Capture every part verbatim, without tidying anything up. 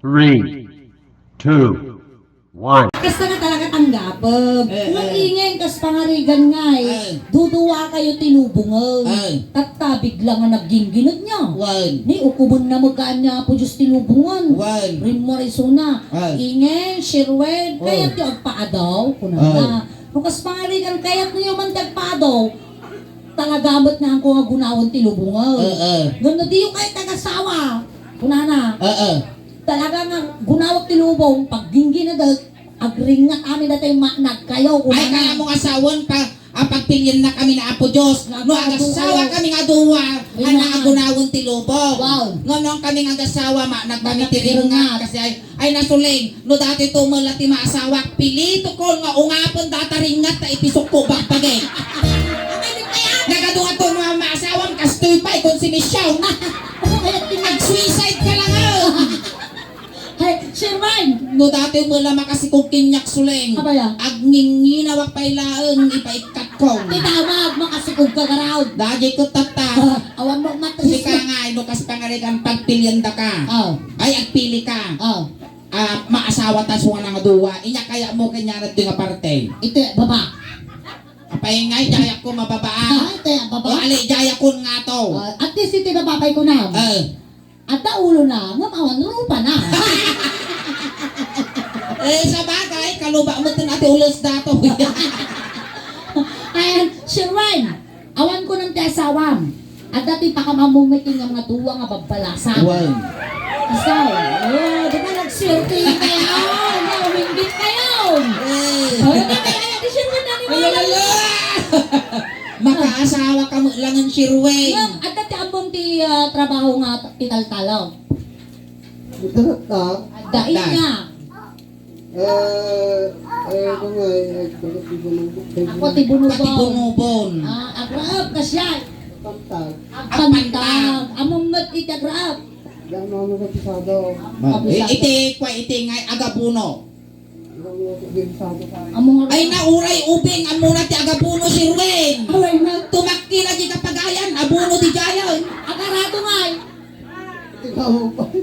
Three, two, one. Kasta nga talaga tanggapem. Eh, eh. Ingay kas pangarigan ngay. Eh. Duduakayo ti lubongen. Eh. Tatta, bigla nga nagginggined niya. Wen. Ni ukuben na magkaan ni Apo Dios ti lubongen. Wen. Rimmuar isuna. Eh. Ingay, Sherwin, oh, kayatyo agpaadaw? Kuna na. No kas pangarigan, kayatyo man ti agpaadaw? Talaga met nga awan ko nga gunawen ti lubongen. Eh, eh. Ngem no diyo kayat ti agasawa, kunana. Eh, eh. Talaga nga gunawek ti lubong, paggingginedek, agringat amin datoy maknagkayo, kunana. Ay, kaya mo nga sawen pa, a, pagpiliennak amin ni Apo Dios. No agasawa kami nga dua, ay, anak, nga gunawen ti lubong. Wow. Ngem no kami nga agasawa, maknag kami ti ringat, kasi ay, ay, Suling, no datoy to met la ti maasawak, pilitok nga ungapen data ringat ta ipisukko bakbagek. Nagadu-adu nga maasawam, kastoy pay konsumision. Ag-suicide ka lang, oh. Ay, Sherwin! No datoy met la makasikog kaniak, Suling. Abaya. Agngingginawak pay laeng, ipaikkatko. Ti damag, makasikog ka garud. Dagik ket tatta. Awan mo matris. Sika nga, no kas pangarigan, pagpiliendaka. Oh. Ay, agpili ka. Oh. Ah, maasawa ta sumana nga dua. Inya kaya mo kaniana ditoy nga parte? Iti baba. Apay ngay, diayak ko mababa, ah. Ah, iti baba. O, ali, diayak ko nga to. Ah, at least iti baba pay kunam. Eh. Adda ulo na, ngem awan rupa na. Eh, sabagay, kaluba met ti ulos dato. Ayan, Sherwin. Awan kunam ti asawam. Adda ti pakam-ammom met nga dua nga babbalasang. Wen. Asaw. Oh, di ba nagswerte kayo? Nauminggit kayo. Eh. Oh, di ba kaya di Sherwin na ni Ay, Mama? Ala! Makaasawa ka met laeng, Sherwin. Ngem, adda ti ammom ti, ah, trabaho nga italtalaw. Adda. Adda. Adda. Ina. Eh, eh, ano nga, eh, eh, ano, ti Bunubon. Ako, ti Bunubon. Pati Bunubon. Ah, agraep, kasyan. Agpantag. Agpantag. Ammom met iti agraep. Yan, ano, ano, kabisado. Ma-, kabisado. Eh, iti, kwa, iti nga, agabuno. Ano, ano, kabisado ka. Ammom nga. Ay, nauray ubing, ammona ti agabuno, Sherwin. Aray na. Tumakki lagi kapagayan, abuno ti gayan. Agarado nga, eh.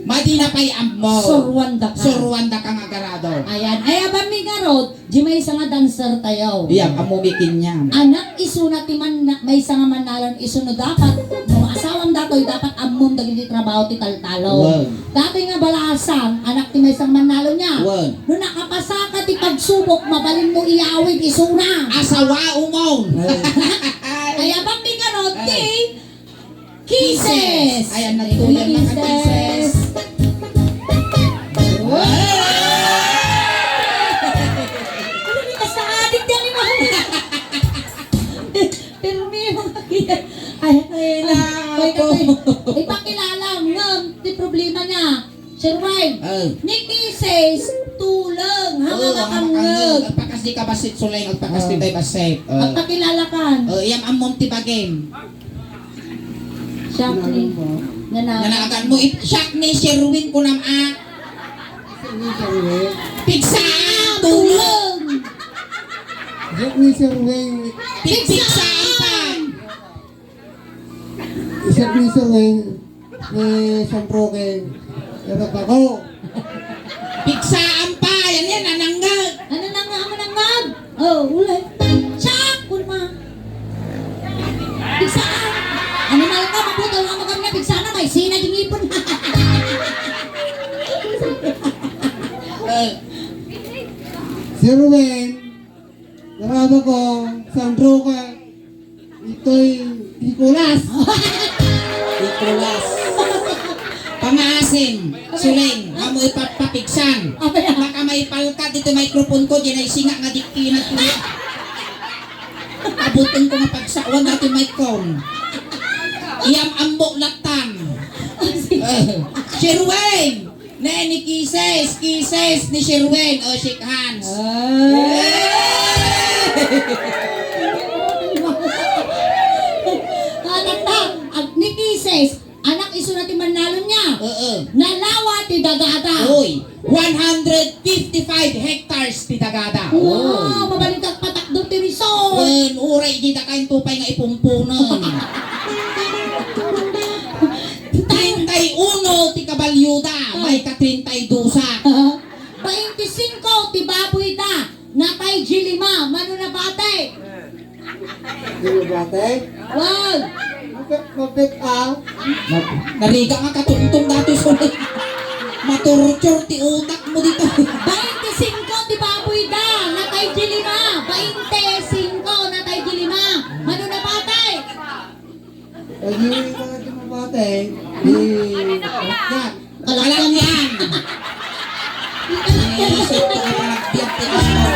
Madi na pay ammo. Suruandaka. Suruandaka nga agarado. Ayan. Ay, abammim ngarud, di maysa nga dancer tayo. Iyam, ammomi kaniam. Anak isuna ti manna-, maysa nga mannalon isu no dapat, no asawam datoy, dapat ammom dagiti trabaho ti taltalo. Wen. Datoy nga balasang, anak ti maysa nga mannalon niya. Wen. No nakapasaka ti pagsubok, mabalinmo iyawid isuna. Asawa, umon. Wen. Ay, abammim ngarud, wen, ti Kisses! Ayan, nagtuloy ang mga kisses. Wow! Ano ni, basta adik yan ni Mama. Pirmi, mga kisses. Ay, ay, ay, nako. Ipakilala, ngem, ti problema niya. Sherwin, ah, ni Kisses, tuleng, ha, oo, mga mga kangngeg. Kangngeg. Agpakasdi ka bassit, Suling, agpakasdi tayo bassit. Ah. Agpakilala kan. Oh, iyam ammom ti bagim. Siak ni. Nanagan. Nanagan mo, it-, siak ni Sherwin kunam a. Siak ni Sherwin. Pigsa, tuleng. Siak ni Sherwin. Pig-, pigsaan pa. Isip ni Sir, eh, ni San Roque, irap ako. Pigsaan pa, yan yan, nananggag. Ano nang, ano nang nag? Oh, ulay. Siak, kulma. Pigsaan. Ano mal ka, mabuto nga magam na, pigsaan na, may sina di ngipon. Eh. Sir Wayne, Narama ko, San Roque, ito'y Nicolas. Nicolas. Pangaasim, Suling, amo ipapapigsan. Baka maipalka dito microphone ko, di na isinga nga di kinat-, abutin ko nga pagsawan dati mic ko. Iyam ambo latan. Eh, Sherwin! Ne, ni Kisses, Kisses ni Sherwin. O, shake hands. Ah. Yay! Ah, taktak. Ag-, ni Kisses, anak isu na ti mannalon niya. Oo. Nalawa ti dagada. Oy, one hundred fifty-five hectares ti dagada. Wow, oy. Mabalin kag patakder ti Rizal. Wen, uray di da kain tupay nga ipumpunen. Treinta y Uno ti kabalyoda, may ka treinta y dos. Baintisingko ti baboyda, natay di lima, mano nabati? Di mo bati? Wow! Mabit, mabit, ah. Narigat nga katungtong datoy, sorry. Maturtur ti utak mo dito. Baintisingko ti baboyda, natay di lima. Baintisingko, natay di lima. Mano nabati? Ay, di ka na tumabati. Di, yan. Kalakyan. Kalakyan. Ay, ito ka pala, biyak, biyak, biyak.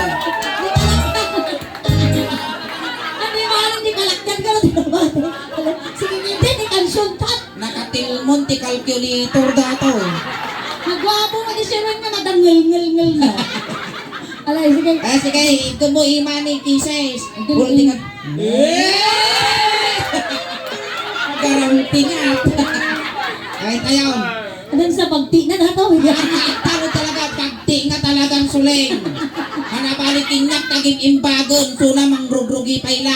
Ano yung maaaring di kalakyan ka na tumabati? Sige, hindi, di kansyontan. Nakatilmon ti calculator dato. Nagwapo nga di siya rin nga nadangil-ngil-ngil na. Alay, sige. Ah, sige, ito mo, imani, kises. Ito mo, Bulti ka. Eh! Garanti nga. Ay, tayo. Anong sa pagti na nato? Talo talaga, pagti nga talagang suling. Manabalik inyak, tagim imbagon, suna mangrugrugi pa ila.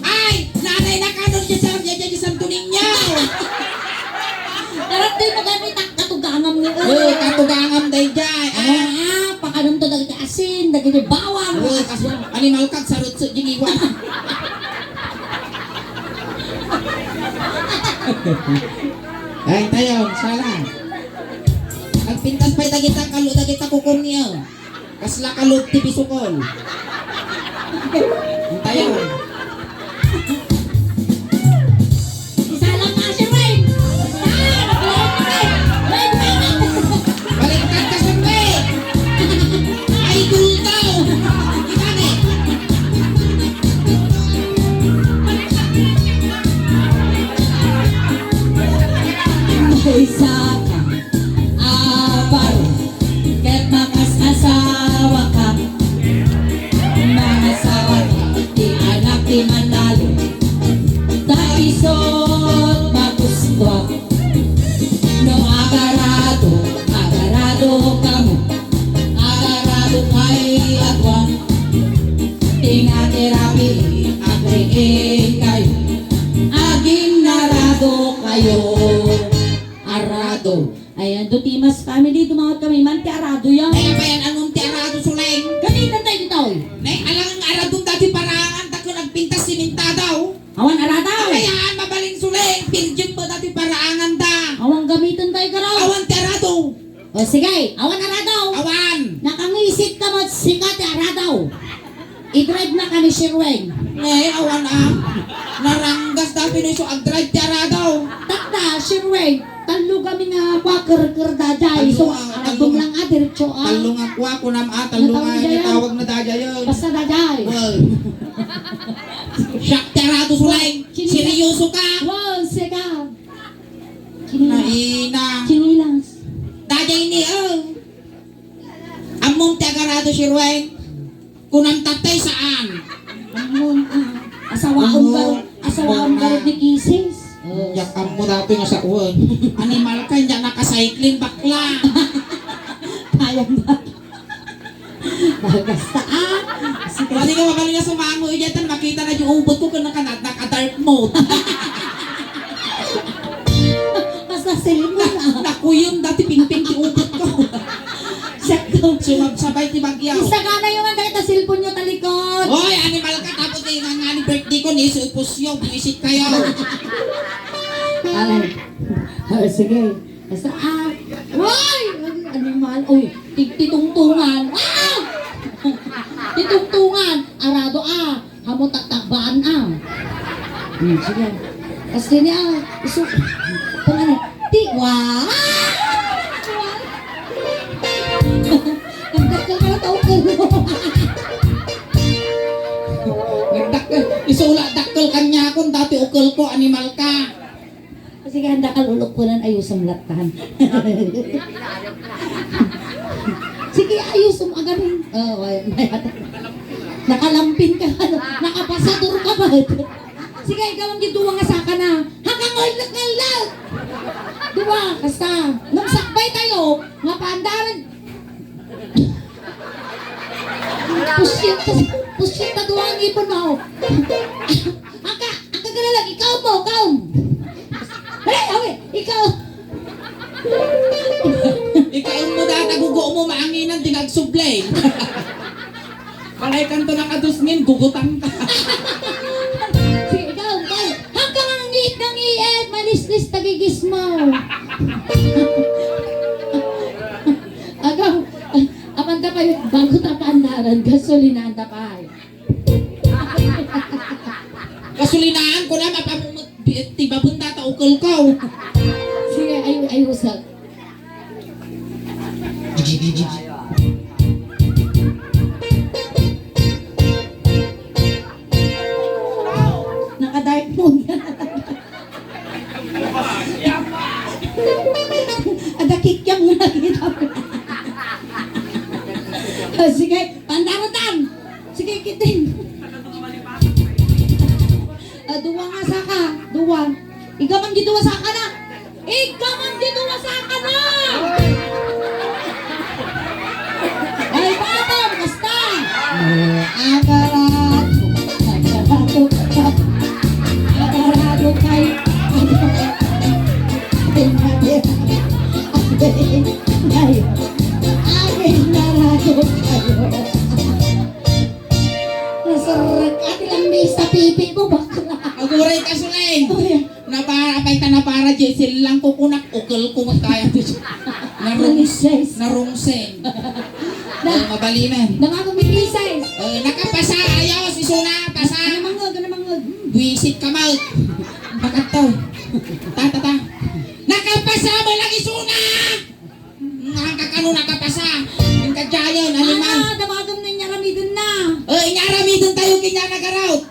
Ay, nanay na kanon di sa, di, di, di Santo Niño. Arat di mo kami tak katugangam ni, eh. Eh, katugangam dayjay. Ano, ah, pakanam to dagiti asin, dagiti bawang. Eh, kas-, animal ka, sarutso, jingiwa. Ay, tayo, sala. Agpintas pa'y dagita, kalu-, dagita kukom niya. Kasla kalod ti bisukol. Antayon. Isalang nga siya, Wayne! Ah, nag-live ka, eh! Live ka, eh! Baliktad ka, sir, eh! Idol daw! Kita, eh! Maysa ka, aparo, ket makasasawa ka. Mangasawa ka, ti anak ti manalo. Ta isut' magustuak. No agarado, agarado kamo. Agarado kay agwan. Ti nga ti rabii, agriing kayo. Aginnarado kayo. Arado. Ayan, Dutimas family, dumangat kami man ti arado yan. Ay, abayan, anong ti arado, Suleng? Kami na tayo dito. Nay, alang arado dati paraangan, ta kun agpintas simintado. Awan arado. Abayan, mabalin, Suleng, pirjin mo dati paraangan da. Awan gamitan tayo, garo. Awan ti arado. O, sige, awan arado. Awan. Nakangisit ka mo, sika ti arado. I-drive na kami, Sherwin. Nay, awan, ah. Naranggas dati no isu ag-drive ti arado. Takta, Sherwin. Tallo kami nga kua, ker-ker dajay. Tallo, isu, ah, aradom tallo lang, ah, diretso, ah. Tallo nga kua, kunam, ah, tallo nga tawag na dajay yun. Basta dajay. Well. Siak ti arado, Sulay. Seryoso ka? Wow, sika. Naina. Chinilas. Dajay ni, oh. Ammom ti agarado, Sherwin? Kunam tatay saan? Ammon, ah, asawaon garo, asawaon garo di kisis. Yak ammo datoy nga sawen. Animal ka, nya nakacycling, bakla. Tayang na. Basta, ah. Sige. Bali nga, mabali nga sumango, iya tan makita na yung ubot ko, kung naka-, naka-dark mode. Basta cellphone, ah. Nakuyon dati pingping ti ubot ko. Sakto. Sumabsabay ti bagyo. Isagana yung ang dahil ta cellphone nyo talikod. Oy, animal ka, tapos eh, nga, nga ni birthday ko, ni Sir Pusyo, buwisit kayo. Alay. Ah, sige. Basta, ah, uy! Animal, uy, tig-, titungtungan. Ah! Titungtungan. Arado, ah. Amo tatabaan, ah. Hmm, sige. Kas dini, ah, isu-, kung ano, ti-, wa-, nagdakkel ka na ta ukel mo. Nagdakkel. Isula dakkel kanya kun dati ukel ko, animal ka. Sige, handa ka, lulukpunan, ayusom lattan. Sige, ayusom agarin. Oh, ay, ay, nakalampin ka, ano, nakapasador ka ba? Sige, ikaw ang duwa nga saka na. Haka ngulak-ngulak! Duwa, basta. Nung sakbay tayo, nga paandaran. Pusit, pusit na duwa ang ipon mo. Aka, aka ka na lang, ikaw mo, ikaw. Maanginan, di nga agsubli. Balay kanto nakadusngin, gugutang ka. Sige, ikaw, ikaw. Hanggang ang ngiit ng ngiit, malislis, tagigismaw. Agaw, amanta pa yung bago tapandaran, gasolinahan ta pa. Gasolinahan ko na, mapamumut-, ti babon ta, ta ukel ko. Sige, ay, ay, usag. Naka-dark mode na. Ada kikiam nga nakita ko. Ah, sige, pandarutan. Sige, kitin. Ah, duwa nga saka. Duwa. Ikaw man di duwa saka na. Ikaw man di duwa saka na. Ay, bata, basta. Agarado. Agarado kay. Ay, narado kayo. Nasarek, ati lang may sa pipi mo, bakla. Aguray ka, Suleng. Ay. Napara, apay ta napara, Jessel lang kukunak, ukel ko, kaya to siya. Narungseng, narungseng. Na- Oh, mabalinan. Nangako may pieces. Oh, nakapasa, ayos, isuna, pasa. Ano mangag, ano mangag? Buisit ka, Mark. Bakit to? Ta, ta, ta. Nakapasa mo lang, isuna! Nga, kakano nakapasa? Ang kadyayan, animal. Ah, damagam na inyaramiden na. Oh, inyaramiden tayo, kanya nagarot.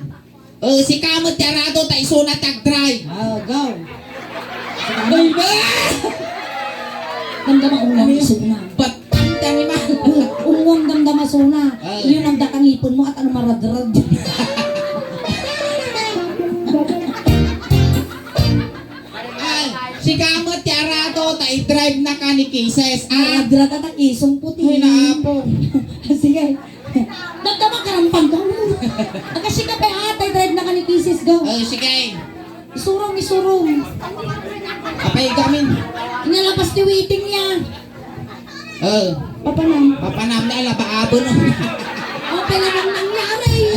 Oh, sika met ti arado, ta isuna ti agdrive. Ah, go. Ay, ba? Damdama ko lang isuna. Ba't ang ti animal? Umuwang damdama suna. Ah. Yun ang dakang ipon mo at ang maradrad. Ay, sika met ti arado, ta i-drive na ka ni Kisses. Ah, maradrad at ang isong puti. Ay, naapo. Sige. Damdama, karampan ka. Agka sika pay, atay, drive na ka ni Kisses, go. Oh, sige. Isurong, isurong. Apay gamin. Inalapas ti waiting niya. Oh. Papanam. Papanam na, ala, baabo, no? Oh, pala nang nangyari.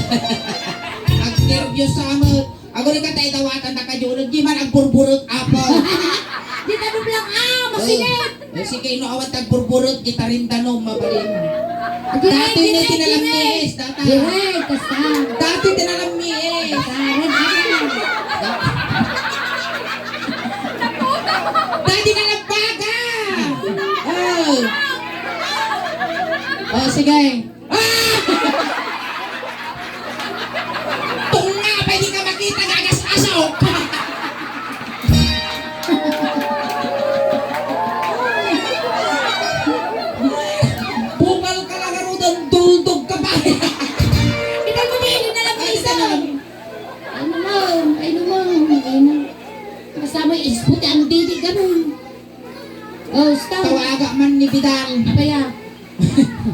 Agnerbyos sa amin. Aguray ka, ta idawatan ta kadyo, di man agburburot, apo. Di ta dublang, ah, masinit. Eh, sige, no, awan tagburburot, kita rin danom, mabalin. Dati na tinalamnis, dati. Direk, kasta. Dati tinalamnis. Kasta, rin, ah. Dati na nagbaga. Oh. Oh, sige. Ah! Tunga, pwede ka makita, gagas-asok. Bungal ka lang, arudan, duldog ka pa. Kita mo, hindi na lang isa. Ano mo? Ano mo? Ano mo? Kasama yung isputi ang didi, ganun. Oh, stop. Tawaga man ni Bidal. Apa ya?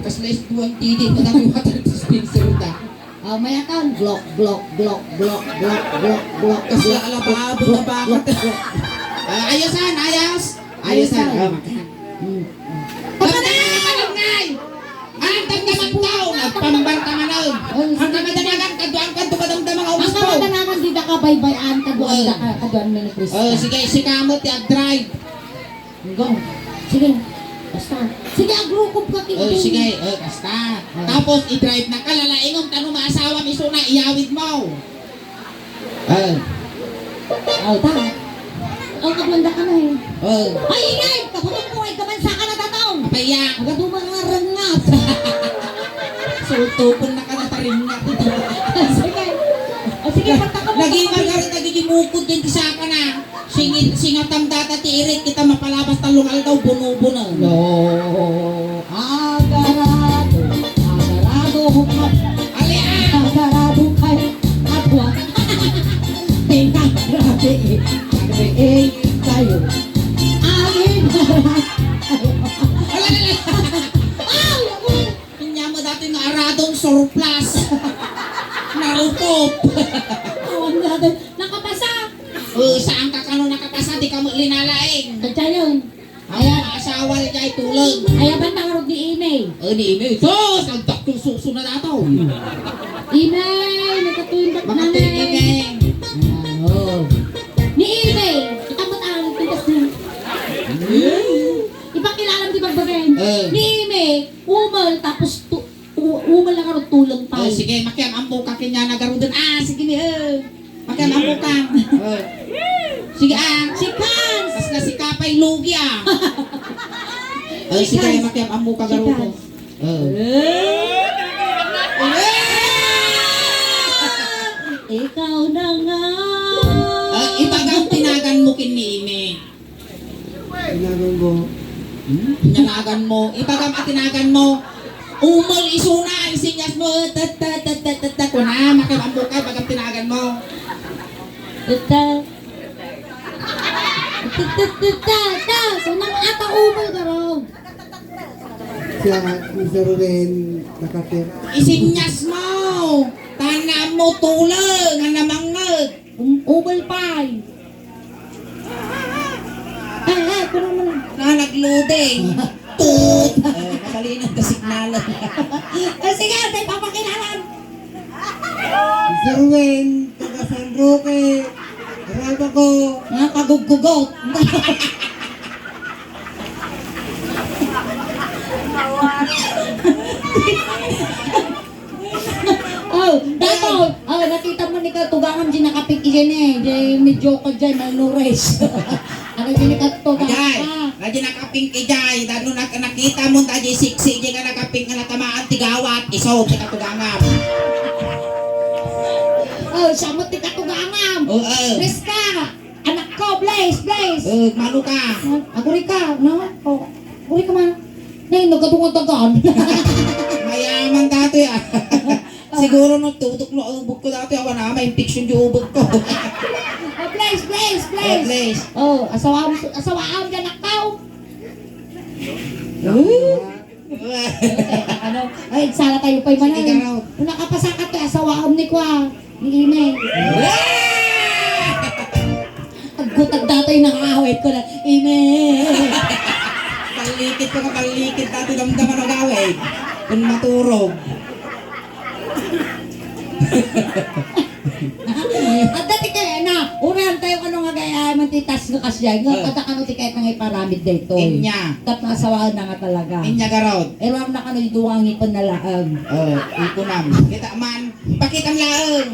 Kasla isduan ti di, madami water dispenser da. Oh, may akan. Glok, glok, glok. Kasla alababo na bakit? Ah, ayusan, ayos. Ayusan. Ayusan. Ah, makan. Hmm. Pagkana, pagkana. Ang tagdamag tao, nagpambarta man, oh. Oh, ang sige, kamadanagan, kaduang, kaduang, kaduang, kaduang, ang kamadanagan, di da ka baybay-an, kaduang, oh, da ka, kaduang, mini Cristo. Oh, sige, sika met ti agdrive. Go. Sige. Basta. Sige, agrukop ka, oh, King. Sige, oh, basta. Oh. Tapos, i-drive na ka, lalaingom, ta no maasawam isuna, iyawid mo. Oh. Oh, ta. Oh, kablanda ka na eh. Oh. Ay, ingay! Kapunong ko ay kaman sa ka na tataw. Apaya. Agad mo mga rangat. Sultupon na ka na taringat. Sige. Oh, sige, pagtaka mo. Naging margaret, nagiging mukod din ti saka na. Singit, singatam data ti irit, kita mapalabas talong aldaw, buno-buno. No. Agarado, agarado, hukat. Ali, ah! Agarado kay atwa. Tingnan, grabe, eh. Grabe, eh, kayo. Amin, agarado. Ala, ala, ala. Ay, ako. Inya mo dati nga aradon, surplus. Narukop. Awan natin. Nakapasa. Oh, saan ka kano nakapasa? Di ka mo linalaing. Kadya yun. Ayan, asawa ni Jay Tulog. Ayaban na nga di Imay, nakatuyon ka Makatuyon ka, nanay. Kay. Ah, oo. Ni Imay, ikamat ang pintas niya. Hmm. Ipakilala mo di bagbagen. Eh. Ni Imay, umal, tapos tu-, u-, umal na karong tulong pa. Oh, sige, makiam-ammo ka kanya na garuden. Ah, sige ni, eh. Makiam-ammo ka. Eh. Sige, ah. Chikans! Mas na si Kapay Lugi, ah. Eh, sige, Chikans. Makiam-ammo ka garuden. Chikans. Oh. Ikaw na nga. Ah, ibagam tinagan mo kin ni Ime. Tinagan mo. Hmm? Tinagan mo. Ibagam a tinagan mo. Umol isuna, isinyas mo. Tat, tat, tat, tat, tat, tat. Kuna, makiam-ammo ka, ibagam tinagan mo. Tat, tat. Tat, tat, tat, tat, tat. Kunam ata umol, garong. Siya, Mister Ruben, nakapir. Isinyas mo! Tanam mo tulong, nga namangag. Um, ubal pay. Eh, eh, kuno mo na. Na, nagloading. Tut! Eh, nakalinan ka signalan. Eh, sige, tayo papakilalan. Mister Ruben, taga San Roque, Rabaco. Nga kaguggugot. Oh, dato. Oh, nakita mo ni katugangan di nakapit iyan eh. Di medyo ka dyan, malnourished. Ano di nakatugangan? Ajay, na di nakapink ijay. Dano nak-, nakita mo ta di siksi di nga nakapink nga natamaan ti gawat. Iso, ti katugangan. Oh, siya mo ti katugangan. Oo. Preska. Anak ko, Blaze, Blaze. Eh, mano ka? Ah, aguri ka, no? Oh, aguri ka man. Nay, nagkatungatagan. Mayaman dati, ah. Siguro no tutok no ubog ko dati, awan na, ma-infection di ubog ko. Oh, Blaze, Blaze, Blaze. Oh, Blaze. Oh, asawaam, asawaam, anak ko. Ooh. Ano? Ay, sala tayo pa'y Sige, manay. Garaw. Kung nakapasakat kay asawaam ni kwa, ni Ime. Agkutag datoy nang awit ko na, Ime. Palikit ko, palikit dati damdaman ang awit. Kung maturog. Adda ti kayatna, uray tayo kano nga gayam ti taas nga kasdiay, nga Ah. adda kano ti kayatna nga iparamid daytoy. Inya. Tapno asawaenna nga talaga. Inya garud. Iruarna kano di dua nga ngipenna laeng. Oh, ikunam. Kita man, pakitam laeng.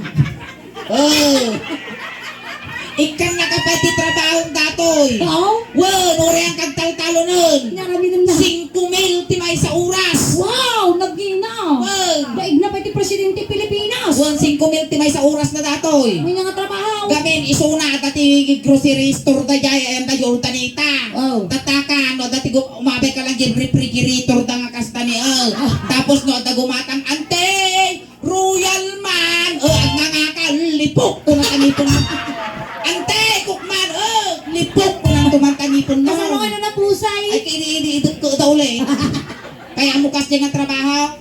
Oh. Ikkannaka pay ti trabahom datoy. Oo? Wen, uray kag taltalonen. Inaramidem na. Singko mil ti maysa oras. Wow, nagina. Wen. Daigna pay ti presidente Pilipinas. Wen, singko mil ti maysa oras na datoy. May nga trabaho. Gamin, isuna, adda ti grocery store da jay, ayan da Jordanita. Oh. Tataka, no, dati gu-, umabay ka lang yung refrigerator da nga kasta ni, oh. Ah. Tapos, no, adda gumatang, "Ante, Royal man!" O, agngangaka, lipok ko ng tanipon mo. "Ante, cook man!" O, lipok ko ng tumang tanipon mo. Kasano nga na napusay? Ay, kini, ini, idut ko daw ulit. Kaya mo kasi nga trabaho?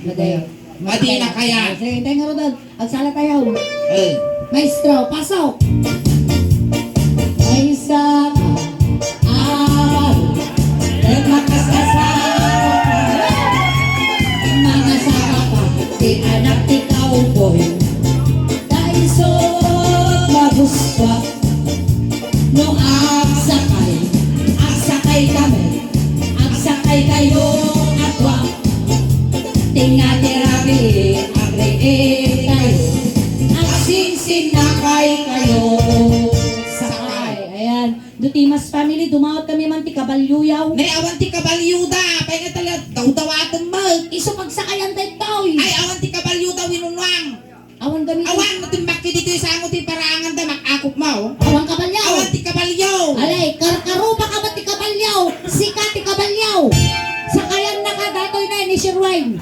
Madi. Madi na kaya. Sige, tayo nga, Rodel. Agsala tayo. Eh. Maestro, pasok. Ay, sa, ah, nagmakasasawa ka. Mga saka pa, ti anak ti cowboy. Daiso, mabuswa. No agsakay, agsakay kami, agsakay kayo, atwa. Tinga ti rabii, agriit kayo, agsinsinakay kayo. Sakay. Ayan. Dutimas family, dumawat kami man ti kabalyo yaw. Ne, awan ti kabalyo da. Pay nga talaga, dawdawaten met. Isu pagsakayan daytoy. Ay, awan ti kabalyo da, winunwang. Awan gamitem. Awan, no timbak ti ditoy sango ti paraangan da, mak-akop mo. Awan kabalyo. Awan ti kabalyo. Alay, karkaruba ka ba ti kabalyo? Sika ti kabalyo. Sakayan na ka, datoy na, ni Sir Wayne.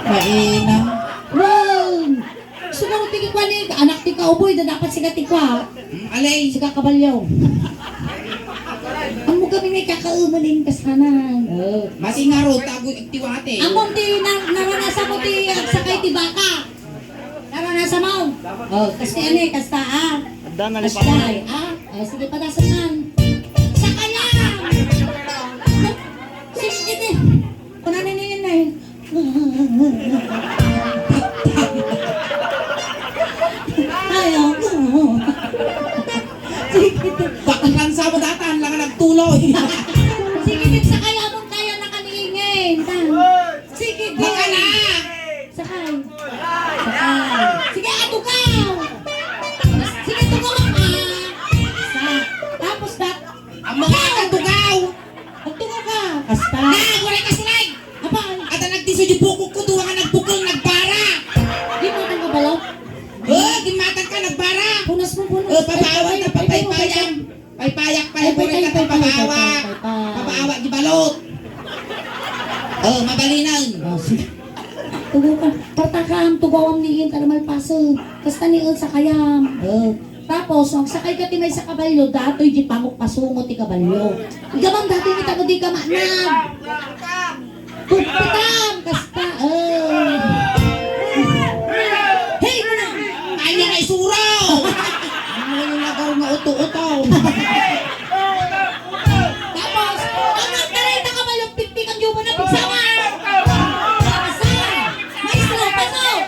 Maina. Wow! Siguro ti kikuan ni, anak ti kauboy, da dapat sika ti kua. Mm, alay. Sika kabalyo. Ang mo kami may kakaumanin kasanan. Oh. Masingaro, tago, igtiwate. Among ti na-, naranasan mo ti agsakay ti baka. Naranasan mo? Oh, kasti ano eh, kasta ah. Adda na Kasta lipat. Eh, ah. Oh, sige, patasan man. Sakayan! Sige, iti. Kunana na yun eh. Ay, ako. Sige, te. Baka kansa mo datan lang nagtuloy. Sige, te, sakay amon kaya nakaniingin. Sige, te. Baka na. Sakay. Sakay. Sige, atugaw. Sige, tugaw ka. Sa-, tapos dat-, Ang mga katugaw! Agtugaw ka! Kasta. Na, waray ka sulay! Apa? Adda nagdiso di bukok ko, duwa nga nagbukol, nagbara! Di mo tang kabalo? Oh, gimatan ka, nagbara! Punas mo, punas. Oh, pabawan ka, papaypayam. Paypayak, paypayak, pabawa. Pabawa, di balot. Oh, mabalinan. Oh, sige. Tugaw ka. Tartakam, tugawam ni Ian, kada malpaso. Kasta ni Ian, sakayam. Oh. Tapos, no agsakay ka ti maysa kabalio, datoy di pamukpasungo ti kabalio. Igamam datoy ni tano di ka maanad. Putputam, kasta, eh. Hey, muna! Ay, nga isuro! Ano yung nagaw nga uto-uto? Tapos, ang nagtaray na kabalio, pikpikan yung muna, pigsama! Maestro, pasok!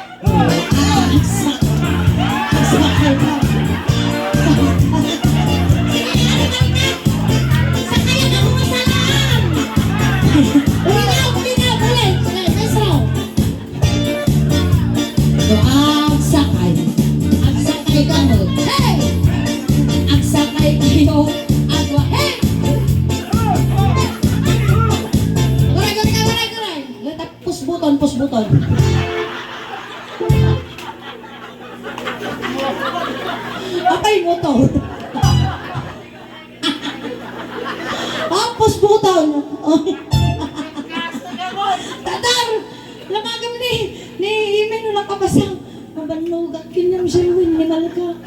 Agsakay. Agsakay kamo. Hey! Agsakay kayo. Agwa. Hey! Aray, aray, aray, aray. Pusbuton, pusbuton. Apay motor. Ah, pusbuton. Tatar! Lamagam ni, ni Imen, no nakapasang. Mabannogak, kinyam Sherwin, ni Malga.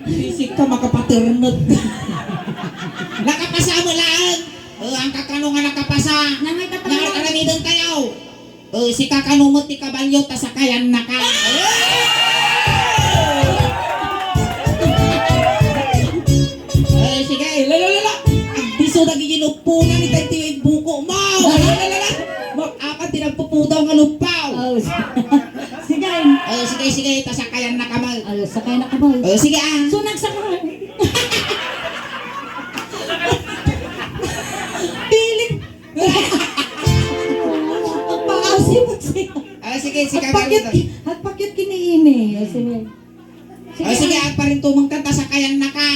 Isip ka makapaternot. Nakapasa mo lang. O, ang kakano nga nakapasa. Nangay ka pala. Nakaramidon kayo. O, sika kano met ti kabalio ta sakayan na ka. Eh, sige, lala, lala. Agdiso dagiti nupponan ita ti buko mo. Lala, lala. Mag-apat ti nagpupudaw nga luppaw. Oh, sige. Eh, sige, sige, ta sakayan na ka man. Oh, sakay na ka man. Oh, sige, ah. So, nagsakay. Pilit. Agpaasim, agsi-, Ah, sige, sige, agpakyat Carlito. Ki-, agpakyat kini ini. Sige. Ah, sige, agparintumeng ka, ta sakayan na ka.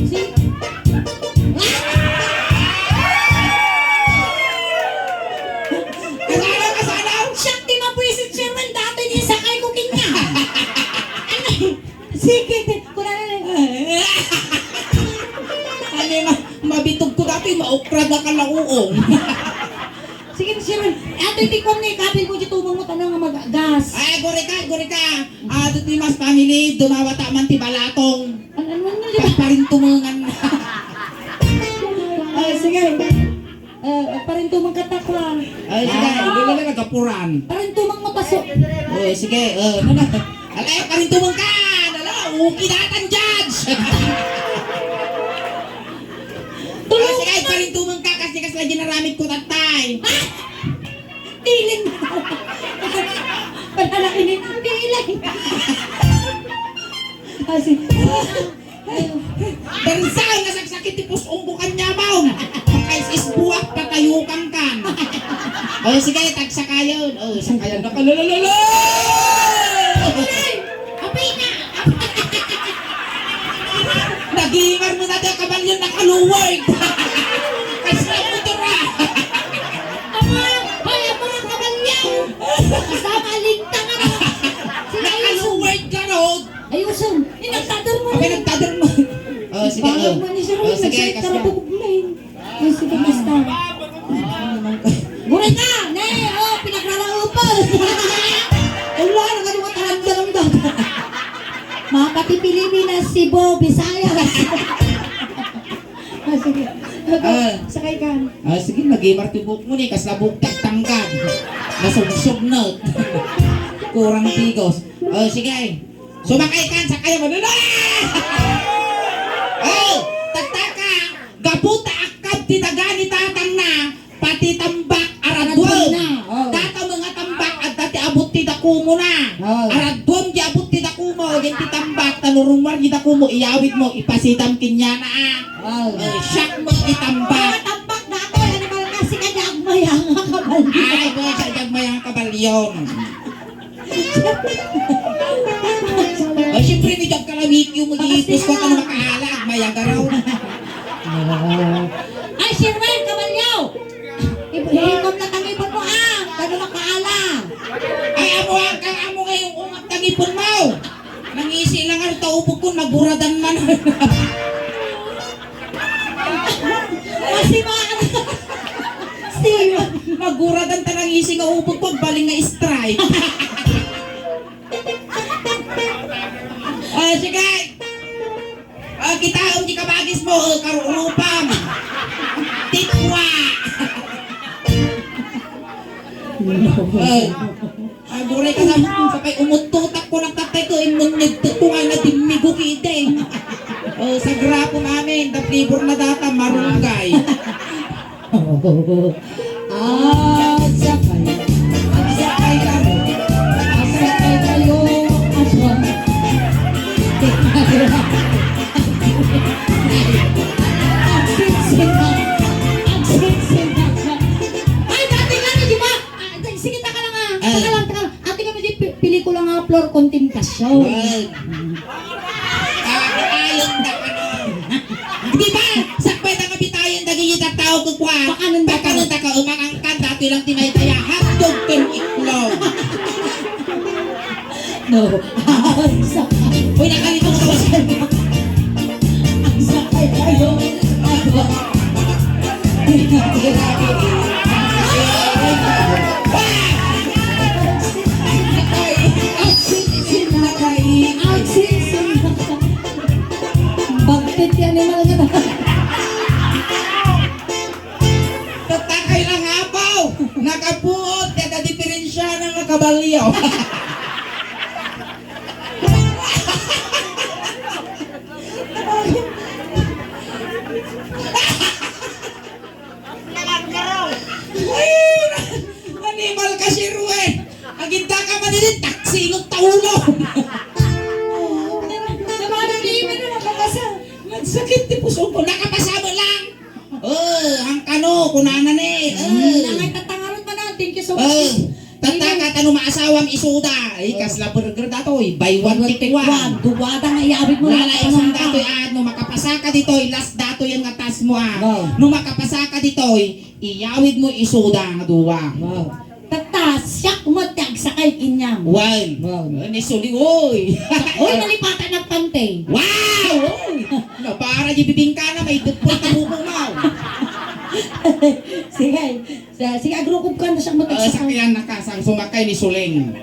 Sige. Kasano, kasano? Siak ti mabuisit, Sherwin, datoy ni sakay ko kanya. Ano? Sige, te, kunana na. Ano, ma-, mabitog ko dati, maukra da ka lauong. Sige, sige. Ato iti kuan nga ikabil mo, di tumang mo, tanang nga mag-gas. Ay, gurika, gurika. Ato ti mas family, dumawata man ti balatong. An-, ano, ano, ano? Parintumengan. Ay, sige. Eh, parintumang katakwa. Ay, sige. Ah. Lula na nagapuran. Parintumang mapaso. Oh, sige. Eh, ano na? Alay, parintumang ka! Lala, okay na tan, Judge! Tulog. Ah, sige, parintumang ka kasi kasi lagi naramid ko tatay. Ah! Tiling! Panalaki ni Tiling! Ah, sige. Dansa, nasaksakit ti pus-ong ko kanya, ma'am. Pakaisisbuak, patayukan kan. O, sige, tagsakayon. O, sakayon na ka. Lulululu! Apay na! Nagimar mo na di kabalyo, nakaluwag. Kasi ang motor, ah. Ama, hoy, ang mga kabalyo. Kasama, lintang, ano? Sila yung Nakaluwag ka, Rod. Ayuson. Eh, nagtader mo. Abay, nagtader mo. Oh, sige, Bawal oh. Man ni Sir Oh, Roy, sige, nagsalit kas ka na. Rabog na eh. Ay, sige, basta. Guray ka! Ne! Oh, pinagraraupan! Wala, nagano ka taranda ng dagat. Makati Pilipinas, Cebu, Visayas. Ah, sige. Ah. Sakay ka. Ah, sige, nagimar ti buhok mo ni, kasla buhok ti agtanggad. Nasugsog na. Kurang tigos. Oh, sige. Sumakay kan, sakay mo. Lala! Oh, taktaka, gapu ta akkab ti daga ni tatangna, pati tambak, aradwan. Aradwan na. Oh, Kumo na. Oh. Araddom di abut ti dakumo, ken ti tambak, ta no rummuar di dakumo, iyawidmo, ipasitam kenkuana, a. Oh. Eh, siak met ti tambak. Ah, tambak datoy, animal ka, sika di agmayang a kabalyo. Ay, boy, siak di agmayang a kabalyo. Ay, siyempre, may diak kalamikyo, mag-iipos ko, kano makaala, agmayang a raw. Ay, Sir Wen, kabalyo! Ib-, ikom na tangipon mo, ah! Kano makaala? Ay, amo, ang kang amo nga yung ungap tangipon mo! Nangisi lang ang taubog ko, naguradan man. Masimaan. Siya. Maguradan ta nangisi nga ubog ko, baling nga stripe. Ah, sige. Ah, kitaem ti kabagismo, eh, karurupam. Tikwa. Eh, aguray ka na, sapay umuttutak ko nagtatay ko, immunid ko nga na dimmigo kideng. Oh, sa grapo namin, the flavor na data, marunggay. Agsakay. Agsakay kayo. Agsakay kayo. Agsakay. Agsingsing. Agsingsing. Ay, dati nga na, di ba? Ah, sige, taka lang, ah. Ay. Taka lang, taka lang. Ate, kami di pi-, pelikula nga Flor Contemplacion. Well. Ah, ayon na, ano. Di ba? Sakbay ta nga bitayan dagiti tattao kukua. Pakanon ta ka. Pakanon ta ka, umangangkan, datoy lang ti maydaya. Hotdog ken itlog. No. Ay, sa- Uy, nakalito ko. Ang sakay kayo. Ako. Bagtit ti animal nga na. Tatakay lang apaw. Nakapuot, kada diferensya na nga kabalyo. Ay, animal ka, Sir Rue. Aginta ka man ini, taksingot ta ulo. Sa mga naliman na nakapasa. Nagsakit ti puso ko. Nakapasa mo lang. Oh, ang kano, kunana ni. Hmm, oh. Nangay tatangarot man, ah. Thank you so much. Oh. Tatta, ket no maasawam isuda. Ay, kasla burger datoy. Buy one, take one. Duwada nga iyawid mo. Wala, isang datoy, ah, no makapasaka ditoy, last datoy nga tas mo, ah. Wow. No makapasaka ditoy, iyawid mo isuda nga duwa. Wow. Tatta, siak met ti agsakay inyam. Wow. Wow. Ni Suli, oy. Oy, nalipatan nagpante. Wow! Oy. Napara di bibingkana, may dutpot na buko mo. Sige. Sa, sige, agrukop ka, na siya. Ah, magsakay. Sakyan na ka, sang sumakay ni Suleng.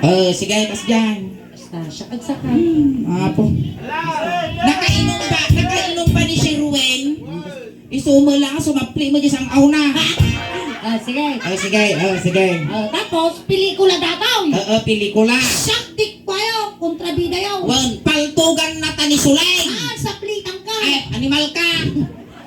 Ah, sige, kas dyan. Basta, siya agsakay. Hmm, apo. Nakainom ba, nakainom ba ni Sir Ruel? Isu mo lang, sumapli mo di sang auna. Ah, sige. Ah, sige, ah, sige. Ah, tapos, pelikula dataw. Oo, pelikula. Siak di kwayo, kontrabida yaw. Wan, paltugan na ta ni Suleng. Ah, saplitan ka. Ay, animal ka.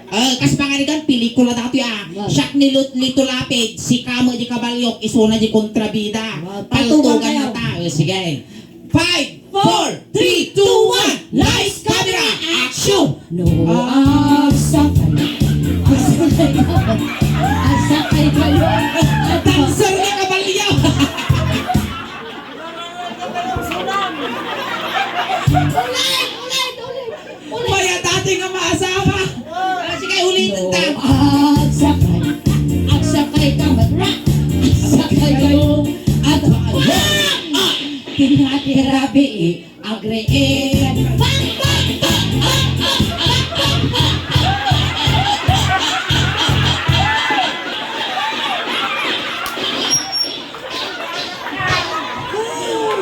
Ah, kas pangarigan, pelikula datoy, ah. Wow. Siak ni Lut-, Lito Lapid, sika met di kabalyok, isuna di kontrabida. Wow, paltugan kayo. Paltugan na ta. Eh, sige. Five, four, three, two, one. Lights, camera, action! No, agsakay. Agsakay. Agsakay kayo. Dancer na kabalyo. Ulit, ulit, ulit. Kaya dati nga maasawa. Ah, sige, ulitin ta. Agsakay, agsakay ka, matra. Agsakay kayo. At, ah, ah, tinatirabi, eh, agree. Bang, bang, bang, ah, ah, ah, ah, ah, ah.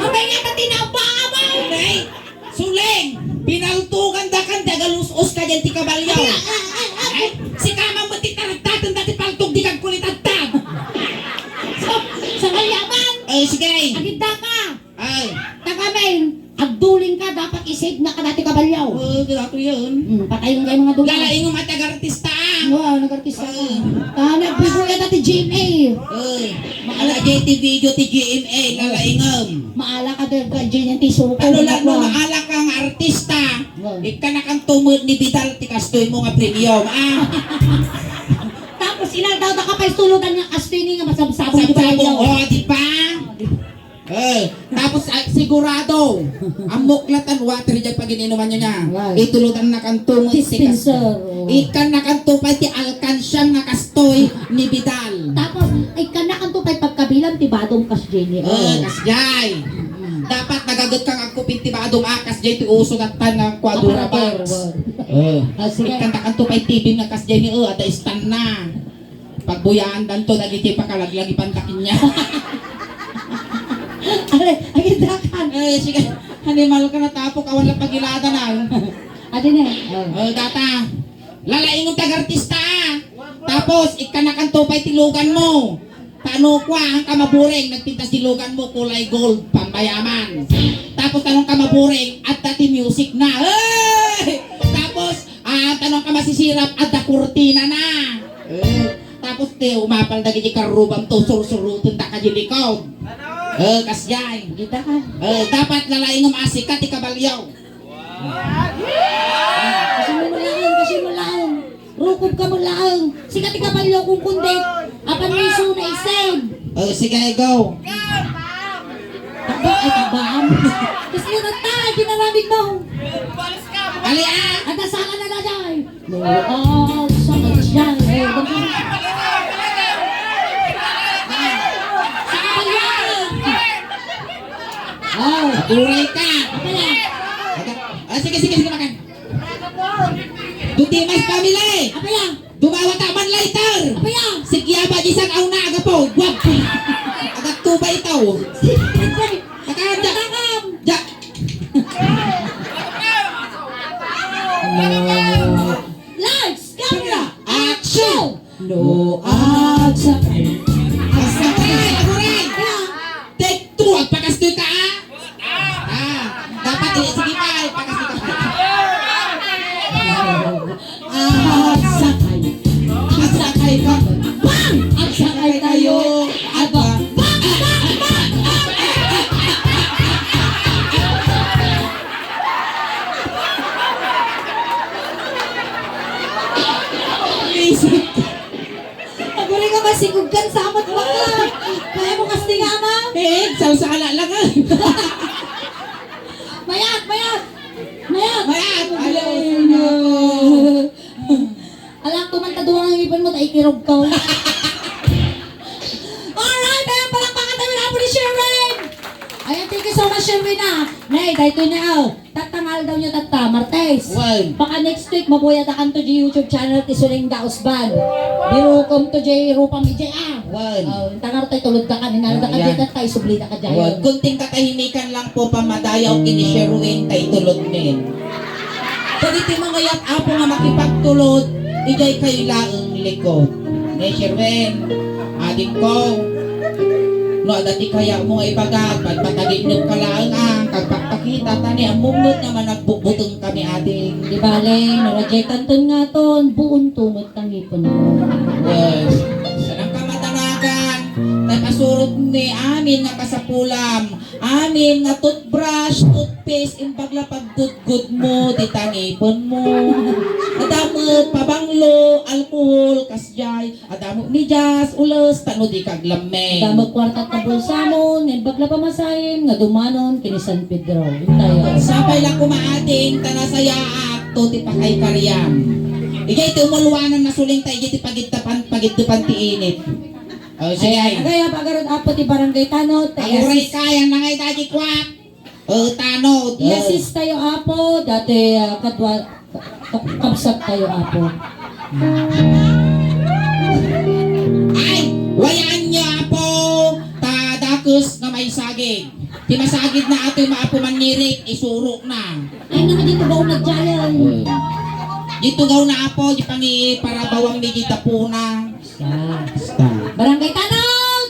Abay nga, tatinapa, abay. Nay. Suleng, pinaltugan da kan ti agalus-os ka diyan ti kabalyo. Ay, ay, ay, ay. Ay, sika man met ti taradtaten da ti paltog di kagkulit adta. Sa, sa kayaman. Ay, sige. Agidda ka. Ay. Tagamin. Agduling ka, dapat i-save na kadati kabalyaw. Oo, grabe yun. Hmm, patayon kayo mga duling. Lalaing mo matag-artista, ah. Wow, nag-artista ka. Oo. Ah, nagbibuya dati G M A. Oo. Maala J T video ti G M A, lalaingem. Maala ka dahil ka dyan yung tisuko. Ano lang, no, maala kang artista. Wow. Ikanakan tumod ni Bidal, ti kastoy mo nga premium, ah. Tapos, inaldaw da ka pa, istuludan nga kastoy ni nga masabsabong. Sabsabong, oh, di ba? Eh, tapos, ah, sigurado, ang muklatan water dyan pag ininuman nyo niya. Right. Ituludan na kanto mo, dispenser, oh. Ikan na kanto pa ti alkansyang nga kastoy ni Bidal. Tapos, ikan na kanto pa pagkabilang ti badong kas Jenny, oh. Eh, kasjay. Mm. Dapat nagaget kang agkupit ti badong akas jay ti uso nga tan nga kwadura box. Aparador, oh. Eh, ah, sige. Ikan na kanto pa ti T V nga kas Jenny, oh, ada istan na. Pagbuyaandanto dagiti pakalaglagipan ta kaniak. Ale, agidakan. Eh, sige. Animal ka na tapok, awan lang pagiladanan. Adi ne. Oh. Oh, data. Lalaingon tag-artista, ah. Tapos, ikanakanto pay ti lugan mo. Tano kua, ang kamaburing, nagpintas ti lugan mo, kulay gold, pambayaman. Tapos, tanong kamaburing, adda ti music na. Hey! Tapos, ah, tanong ka masisirap, adda kurtina na. Eh, tapos ti umapal dagiti karrubam to, sursuruten ta kadi likod. Eh, kasjay. Kita ka. Eh, dapat lalaing nga masikat ti kabalyo. Kasi mo laeng, kasi mo laeng. Rukob ka mo laeng. Sikat ti kabalyo kung kundi. Apan may isu na isem. Eh, sige, go. Taba, ay, tabaan. Kasi yung tata, ginaramid mo. Ali, ah! At nasaka na na, day. Luag sa kajay. Sa kabalyakan. Oh. Apuray ka. Apaya. Ah, sige, sige, sige, makan. Dutimas family. Apaya. Dumawat man lighter. Apaya. Sige, aba, isang auna, agapo. Guwap. Agat tuba itaw. Sige. Takam. Ja. Takam. Ja. Lights, camera, action! No, agsakay. Agsakay, aguray! Take two, agpakastoy ka, ah! Ah, dapat, eh, sige pa, agpakastoy ka. Agsakay. Agsakay ka. Bang! Agsakay kayo. Aba. Bang! Bang! Bang! Isip. Aguray nga masigog kan sa amat bakla. Kaya mo kastingana? Eh, salsala lang, ah. Mayat, mayat. Mayat. Mayat. Ay, no. Alak ko man ta duwa nga ngipin mo, ta ikirog ka. Alright, ayan, palakpakan tayo na po ni Sherwin. Ayan, thank you so much, Sherwin, ah. Nay, dahil ito niya, oh. Tatta nga aldaw niya, tatta, Martes. Wen. Baka next week, mabuyat akan to di YouTube channel ti Suling Daos Band. Birukom to di Rupa Media, ah. Wen. Oh, intangar tayo tulod ka kanina, ah, da ka yan. Di tatta, isubli da ka dyan. Wen. Kunting katahimikan lang po, pamadayaw kini Sherwin, tay tulod min. Dagiti mangayat, Apo, nga makipagtulod, idiay kayo laeng likod. Ni Sherwin, adingko, no adda ti kayatmo nga ibagak, pagpatagipnok ka laeng, ah, kagpakpakita, ta ni ammom met nga managbutbuteng kami, ading. Di bale, no radiay kanton ngaton, buon tumot tangipen. Yes. Sanang kamatanagan, ta pasurot ni amin nga kasapulam, amin nga toothbrush, toothpaste, imbag la paggudgudmo, ti tangipenmo. Adda met pabanglo, alkohol, kasjay, adda met medyas, ules, tano di kaglammeng. Adda met kuarta ta bulsamon, imbag la pamasahem, nga dumanon, kini San Pedro. Intayo. Sapay la koma ading, ta nasayaat, to ti pakaikariam. Idiay ti umuluanan nasuling ta, idiay ti pagiddapan, pagiddapan ti init. Oh, sige. Ayan, agayap, agarod, Apo, ti barangay tanod, ta aguray yes. Kayan na ngay dagi kwak. Oh, tanod. Yes, oh. Sis tayo, Apo, dati, ah, kadwa, ka-, kabsat tayo, Apo. Ay, wayaan niyo, Apo, ta dakes nga maisagid. Ti masagid na ato yung maapo manirik, isurok na. Ay, nga dito ba unag jayan? Dito gaw na, Apo, di pangi para bawang di kita puna. Sa. Basta. Barangay Tanod!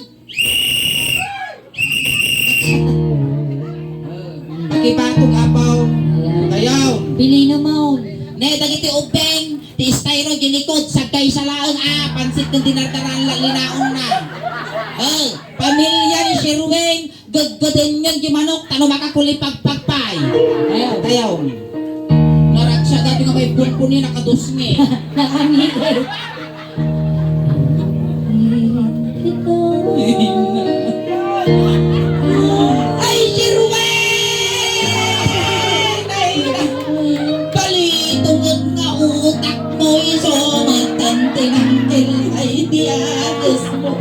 Paki, Ibatog apaw. Ayan. Kayaw. Pili naman. Ne, dagiti ubbing, ti styro, di likod, sagkaysa laeng, ah, pansit ken dinardaran la linaonna. Eh, pamilya ni Sherwin, gaggadenyon di manok, tano makakulipagpag pay. Ayaw. Tayaw. Naragsa dati nga may punpuni, nakadusngi. Nakangiti. Ay, si Ruel! Ay, balitungan nga utak mo, iso, matantinangkil ay diagos mo.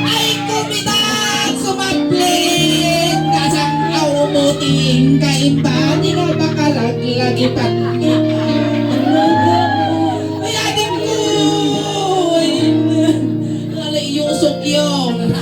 Ay, kumitat, sumaplit, nasang aw mo, tingka, imbani nga bakalaglagipan. Ay, adik ko! Ay, alay, yusok yun.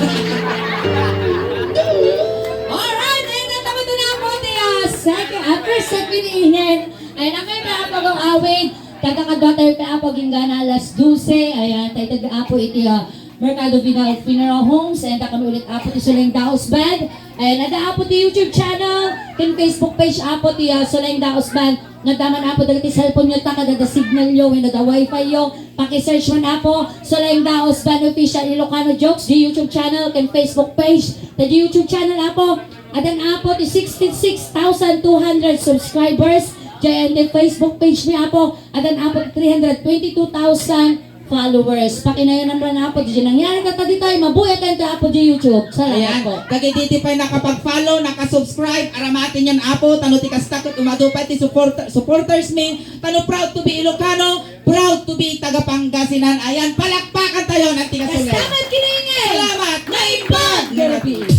Alright, ayan na, tapos na po ti, ah, second, ah, first set ni Inen. Ayan, ang may mga pag-awid. Taga kadwa tayo pa apo, ginggana alas dose. Ayan, tayo taga apo iti, ah, Mercado Final Funeral Homes. Ayan, ta kami ulit apo ti Suleng Daos Band. Ayan, ada apo ti YouTube channel, ken Facebook page apo ti, ah, Suleng Daos Band. Nagdaman apo dagiti cellphone yo ta kada da signal yo wenno da wifi yo. Paki-search man apo, Suleng Daos Band Official Ilocano Jokes, di YouTube channel ken Facebook page. Ta di YouTube channel apo, adan apo ti sixty-six thousand two hundred subscribers. Diay ti Facebook page mi apo, adan apo ti three hundred twenty-two thousand followers. Pakinayon man apo, di nangyari ta ditoy, mabuya tayo apo di YouTube. Salamat Ayan. Po. Dagiti ti pay nakapag-follow, nakasubscribe, aramaten yan apo, tano ti kasta ket umadu pay ti support, supporters mi, tano proud to be Ilocano, proud to be taga Pangasinan. Ayan, palakpakan tayo ng tiga Suleng. Salamat, Kiningin! Salamat! Naimbag! Therapy.